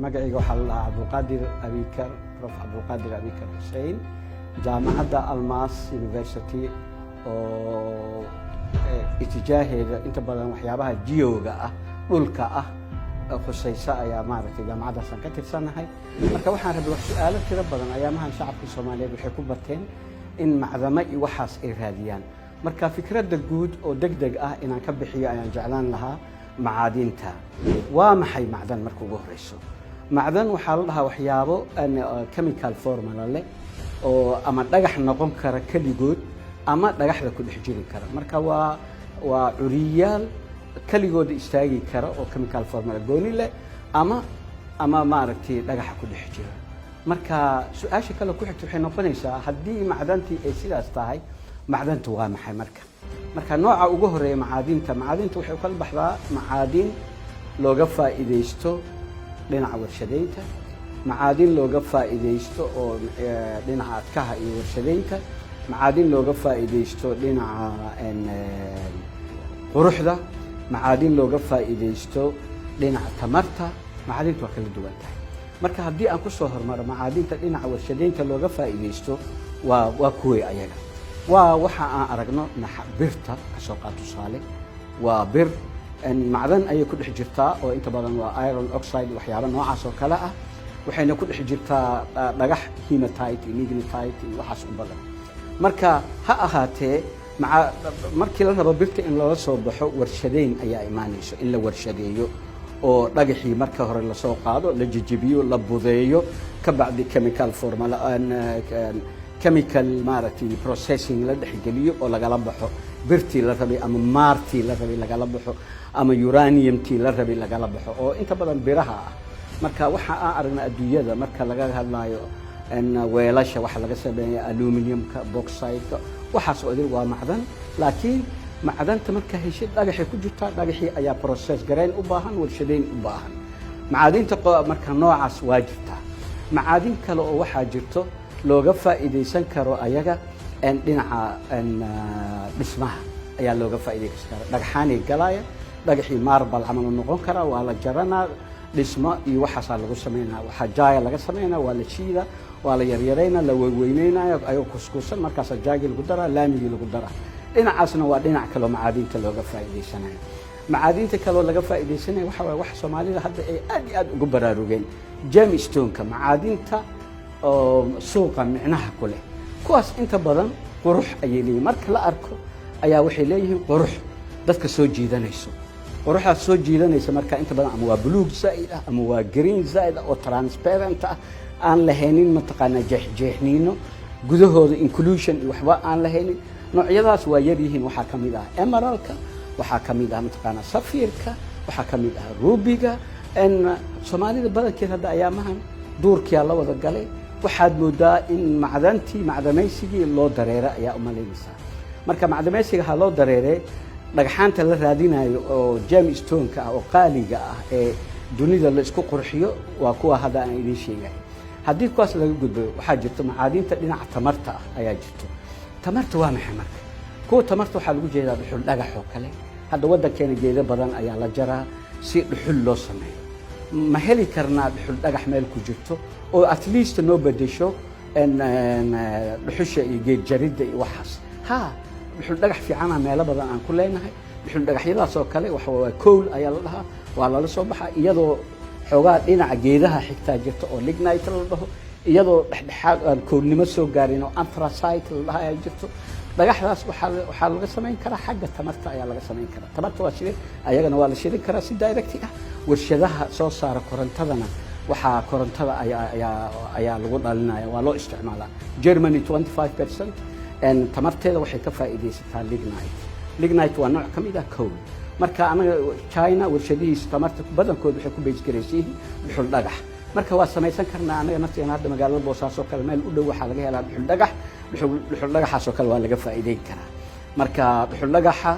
Magacayga waxaa la dhahaa Cabdulqaadir Abikar, Prof Cabdulqaadir Abikar Xussein, Jaamacadda Almas University oo itijaaheeda inta badan waxyaabaha geo-ga ah, dhulka ah khusaysa ayaa maaragtay jaamacaddaasaan ka tirsanahay. Marka waxaan rabay wax su-aalo tiro badan. Ayaamahan shacabka Soomaaliyeed waxay ku bateen in macdamo iyo waxaas ay raadiyaan. Marka fikradda guud oo deg deg ah inaan ka bixiyo ayaan jeclaan lahaa. Macaadinta waa maxay? Macdan marka ugu horeyso, macdan waxaa la dhahaa waxyaabo chemical formula leh oo ama dhagax noqon kara keligood ama dhagaxda ku dhex jiri kara. Marka waa curiyaal keligooda istaagi kara oo chemical formula gooni leh ama maaragtay dhagaxa ku dhex jira. Marka su-aasha kale ku xigta waxay noqonaysaa, haddii macdantii ay sidaas tahay, macdanta waa maxay? Marka nooca ugu horeeya macaadinta, macaadinta waxay u kala baxdaa macaadin looga faa'iidaysto dhinaca warshadeynta, macaadin looga faa'iidaysto oo dhinaca adkaha iyo warshadeynta, macaadin looga faa'iidaysto dhinaca quruxda, macaadin looga faa'iidaysto dhinaca tamarta. Macaadinta waa kala duwan tahay. Marka haddii aan kusoo hormaro macaadinta dhinaca warshadeynta looga faa'iidaysto, waa kuwii ayaga waa waxa aan aragno birta kasoo qaad. Tusaale, waa bir, macdan ayay ku dhex jirtaa oo inta badan waa iron oxide, waxyaaba noocaas oo kale ah. Waxayna ku dhex jirtaa dhagax hematite iyo magnetite iyo waxaas u badan. Marka ha ahaatee, maa markii la rabo birta in loola soo baxo, warshadeyn ayaa imaanayso, in la warshadeeyo oo dhagaxii marka hore lasoo qaado, la jejebiyo, la budeeyo, ka bacdi chemical formula, chemical maaragtay processing la dhexgeliyo oo lagala baxo birtii la rabay ama maartii la rabay lagala baxo ama uraniumtii la rabay lagala baxo, oo inta badan biraha ah. Marka waxa aan aragna adduunyada marka laga hadlayo weelasha waxa laga sameeya, aluminiumka, bauxite-ka, waxaas oo idil waa macdan. Laakiin macdanta marka heshid, dhagaxay ku jirtaa, dhagaxii ayaa process garayn u baahan, warshadeyn u baahan. Macaadinta marka noocaas waa jirtaa. Macaadin kale oo waxaa jirto looga faa'iidaysan karo ayaga dhinaca dhismaha ayaa looga faa'iidaysan kara. Dhagxaanay galaya, dhagaxii marble camal u noqon karaa, waa la jaranaa, dhismo iyo waxaasaa lagu sameynaa. Waxaa jaaya laga sameynaa, waa la shiida, waa la yaryaraynaa, la weyweyneynayo ayagoo kuskuusan, markaasaa jaagii lagu daraa, laamigii lagu daraa. Dhinacaasna waa dhinac kaloo macaadinta looga faa'iidaysanayo. Macaadinta kaloo laga faa'iidaysanaya waxa waye waxa Soomaalida hadda ay aad iyo aad ugu baraarugeen, gemstoneka, macaadinta oo suuqa micnaha ku leh. Kuwaas inta badan qurux ayay leeyihin. Marka la arko ayaa waxay leeyihiin qurux dadka soo jiidanayso, quruxdaas soo jiidanaysa. Marka inta badan ama waa buluug zaa'id ah ama waa green zaa'id ah oo transparent ah, aan lahaynin mataqaanaa jeexjeexniino gudahooda, inclusion iyo waxba aan lahaynin. Noocyadaas waa yar yihiin. Waxaa ka mid ah emeraldka, waxaa ka mid ah mataqaanaa sapphireka, waxaa ka mid ah rubyga. Soomaalida badankeed hadda ayaamahan duurkiyaa la wada galay. Waxaad moodaa in macdantii macdamaysigii loo dareera ayaa umalaynaysaa. Marka macdamaysiga ha loo dareeree, dhagxaanta la raadinayo oo gemstoneka ah oo qaaliga ah ee dunida la isku qurxiyo waa kuwa hadda aan idiin sheegay. Haddii kuwaas laga gudbo, waxaa jirto macaadinta dhinaca tamarta ah ayaa jirto. Tamarta waa maxay? Marka kuwa tamarta waxaa lagu jeedaa dhuxul dhagax oo kale. Hadda waddankeena geedo badan ayaa la jaraa si dhuxul loo sameeyo. Ma heli karnaa dhuxul dhagax meel ku jirto oo at least noo bedesho dhuxusha iyo geed jaridda iyo waxaas? Ha, dhuxul dhagax fiicana meelo badan aan ku leenahay. Dhuxul dhagaxyadaas oo kale waxa waa coal ayaa la dhahaa, waa lala soo baxaa iyadoo xoogaa dhinaca geedaha xigtaa jirta oo lignite la dhaho, iyadoo dhexdhexaad aan coalnimo soo gaarin oo anthracite la dhaha ayaa jirto. Dhagaxdaas waxaa laga samayn karaa xagga tamarta ayaa laga samayn karaa. Tamarta waa sidee? Ayagana waa la shirin karaa si direct ah. Warshadaha soo saara korontadana waxaa korontada ayaa lagu dhalinaya, waa loo isticmaalaa. Germany 25% tamarteeda waxay ka faa'iidaysataa lignite. Lignite waa nooc ka mid ah coal. Marka anaga China warshadihiisa tamarta badankood waxay ku base garaysan yihiin dhuxul dhagax. Marka waa samaysan karnaa anaga naftigeena. Hadda magaalada Boosaaso kale meel u dhow waxaa laga helaa dhuxul dhagax. Dhuxul dhagaxaas oo kale waa laga faa'iideyn karaa. Marka dhuxul dhagaxa,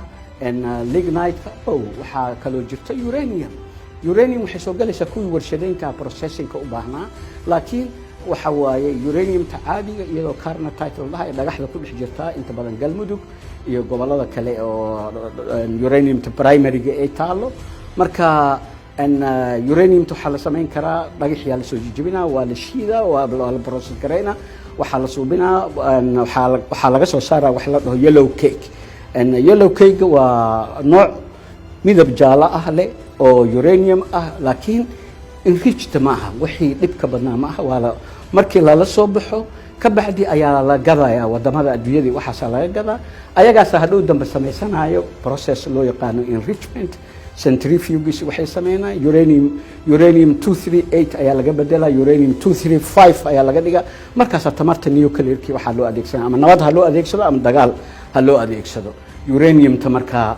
lignite-ka, o waxaa kaloo jirta uranium. Uranium waxay soo galaysaa kuwii warshadeynka processingka u baahnaa, laakiin waxa waaye uraniumta caadiga iyadoo carnotite la dhahay dhagaxda ku dhex jirtaa inta badan Galmudug iyo gobollada kale oo uraniumta primaryga ay taalo. Marka Uraniumta waxaa la samayn karaa dhagaxyaa lasoo jijibinaa, waa la shiidaa, waa la process garaynaa, waxaa la suubinaa, waxaa laga soo saaraa wax la dhaho yellow cake. Yellow cake waa nooc midab jaallo ah leh oo uranium ah, laakiin enriched ma aha, wixii dhibka badnaa ma aha. Waa la markii lala soo baxo ka bacdi ayaa la gadayaa wadamada adduunyadii, waxaasaa laga gadaa. Ayagaasa hadhow dambe samaysanayo process loo yaqaano enrichment centrifuges. Waxay sameynayaan uranium 238 ayaa laga bedelaa, uranium 235 ayaa laga dhigaa. Markaasaa tamarta nuclearkii waxaa loo adeegsanaya, ama nabad ha loo adeegsado ama dagaal ha loo adeegsado uraniumta. Markaa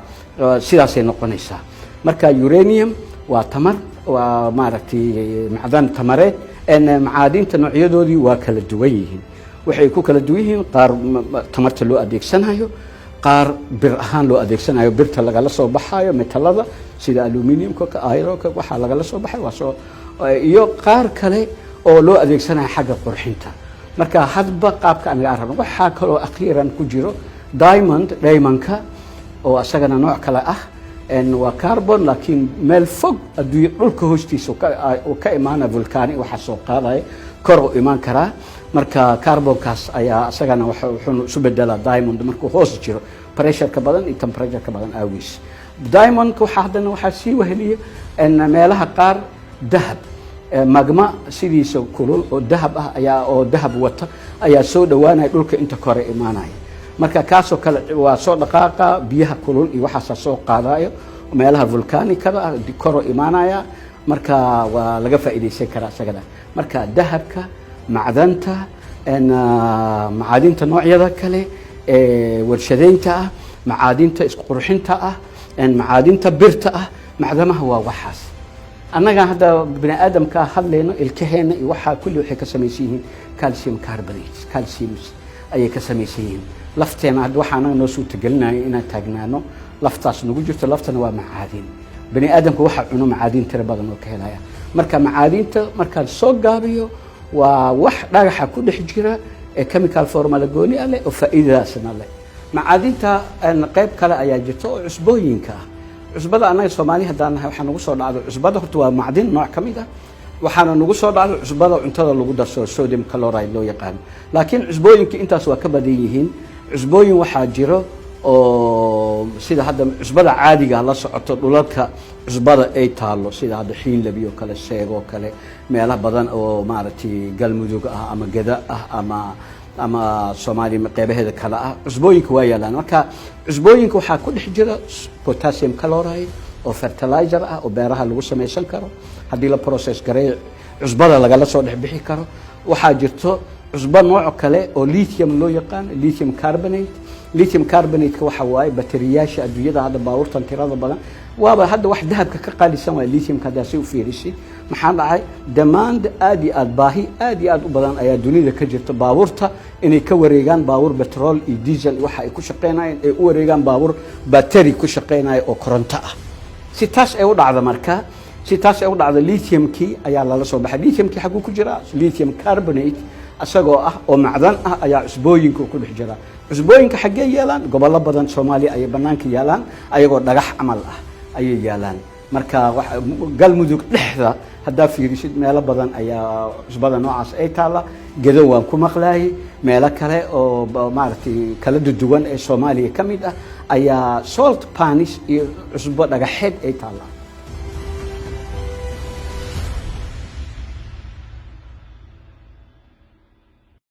sidaasay noqonaysaa. Marka uranium waa tamar, waa maaragtay macdan tamareed. Macaadinta noocyadoodii waa kala duwan yihiin. Waxay ku kala duwan yihiin qaar tamarta loo adeegsanayo, qaar bir ahaan loo adeegsanayo, birta lagala soo baxayo, metalada sida aluminiumka, ironka waxaa lagala soo baxay waa soo, iyo qaar kale oo loo adeegsanayo xagga qurxinta. Marka hadba qaabka anaga aan rabno. Waxaa kaloo akhiiran ku jiro diamond, diamondka oo asagana nooc kale ah. Waa carbon, laakiin meel fog adduunya dhulka hoostiisa uu ka imaana, volcanic waxaa soo qaadaya, kor u imaan karaa. Marka carbonkaas ayaa isagana wuxuu isu bedelaa diamond markuu hoos jiro, pressureka badan iyo temperatureka badan aagiis. Diamondka waxaa haddana waxaa sii weheliya meelaha qaar dahab, magma sidiisa kulul oo dahab ah ayaa oo dahab wata ayaa soo dhowaanaya dhulka inta kore imaanaya. Marka kaasoo kale waa soo dhaqaaqa, biyaha kulul iyo waxaasaa soo qaadayo, meelaha volcanicada ah koro imaanaya. Marka waa laga faa'iidaysan karaa isagana. Marka dahabka, macdanta, macaadinta noocyada kale ee warshadeynta ah, macaadinta isku qurxinta ah, macaadinta birta ah, macdamaha waa waxaas. Annaga hadda bini aadamka hadlayno, ilkaheena iyo waxaa kulli waxay ka samaysan yihiin calcium carbonate, calcium ayay ka samaysan yihiin. Lafteena hadda waxaa anaga noo suurtagelinaya inaan taagnaano laftaas nagu jirto, laftana waa macaadin. Bini aadamka waxa cuno macaadin tiro badan oo ka helaya. Marka macaadinta markaan soo gaabiyo, waa wax dhagaxa ku dhex jira ee chemical formula gooni ah leh oo faa'iidadaasna leh. Macaadinta qayb kale ayaa jirta oo cusbooyinka ah. Cusbada annaga Soomaali haddaan nahay waxaa nagu soo dhacdo cusbada horta waa macdin nooc ka mid ah. Waxaana nagu soo dhacdo cusbada cuntada lagu darsado, sodium chloride loo yaqaano, laakiin cusbooyinka intaas waa ka badan yihiin. Cusbooyin waxaa jiro oo sida hadda cusbada caadiga la socoto, dhulalka cusbada ay taalo, sida hadda Xiinlabi oo kale, Seego kale, meelo badan oo maaragtay Galmudug ah ama Geda ah ama Soomaaliya qeybaheeda kale ah, cusbooyinka waa yaalaan. Marka cusbooyinka waxaa ku dhex jira potassium chloride oo fertilizer ah oo beeraha lagu samaysan karo haddii la process gareeyo, cusbada lagala soo dhex bixi karo. Waxaa jirto cusbo nooc kale oo lithium loo yaqaan, lithium carbonate. Lithium carbonate-ka waxa waaye bateriyaasha adduunyada hadda baabuurtan tirada badan. Waaba hadda wax dahabka ka qaalisan waay lithiumka haddaa si u fiirisid. Maxaa dhacay? Demand aad iyo aad, baahi aad iyo aad u badan ayaa dunida ka jirta, baabuurta inay ka wareegaan baabuur petrol iyo diesel waxa ay ku shaqeynayeen, ay u wareegaan baabuur battery ku shaqeynaya oo koronto ah. Si taas ay u dhacdo, marka si taas ay u dhacdo, lithiumkii ayaa lala soo baxay. Lithiumkii xaguu ku jiraa? Lithium carbonate isagoo ah oo macdan ah ayaa cusbooyinka ku dhex jira. Cusbooyinka xaggee yeelaan? Gobollo badan Soomaaliya ayay bannaanka yaalaan, ayagoo dhagax camal ah ayay yaalaan. Marka Galmudug dhexda haddaa fiirisid, meelo badan ayaa cusbada noocaas ay taalla. Gedo waan ku maqlaayay, meelo kale oo maaragtay kala duwan ee Soomaaliya ka mid ah ayaa salt pans iyo cusbo dhagaxeed ay taalla.